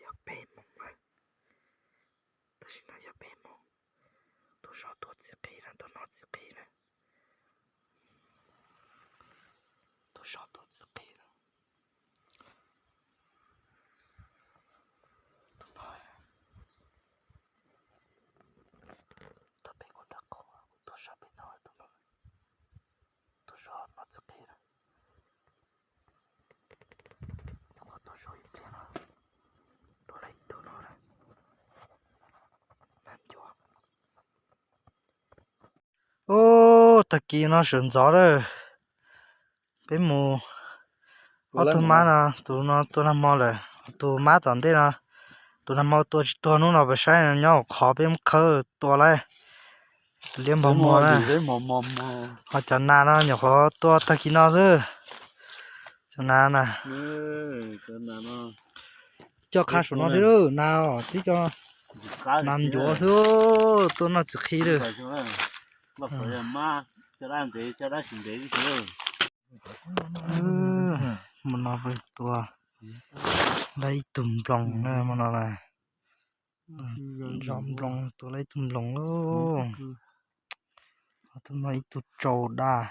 Yog peb moos na, tam sim no yog peb moos. Tus zov tuaj txiv qhi na, tus no txiv qhi na. Tus zov tuaj txiv qhi na. Tus no, tus pem kuv nrog qhov tus zov pem no, tus no, tus zov no txiv qhi na. Nyuam qhuav tuaj zov ib pliag no, dua lawm ib tug no na, nag ncuav. Ub, tag kis no sawv ntxov lawm, peb mus. Ob tug mab no, tus no tua nag hmo lawm, tus mab tom ntej no, tus nag hmo tua tsis tuag hnub no pem saib no nyob hauv qhov peb muab khawb tua lawm. Tus liab npog muag na. Ho cov nas no nyuam qhuav tua tag kis no xwb. Cov nas na, coj qha saum no thiab lawm, nas os, tib co nas ncuav xwb, tuaj noj txiv qhi lawm. Hmo no tua lawm ib tug nploos na, hmo no na. Zov nploos, tua lawm ib tug nploos lauj. Tus no ib tug tsau daj,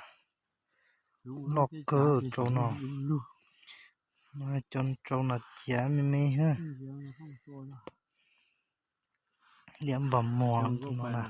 loj kawg tsau no. Cov tsau no ciav me me thiab. Liab npog muag tus no na.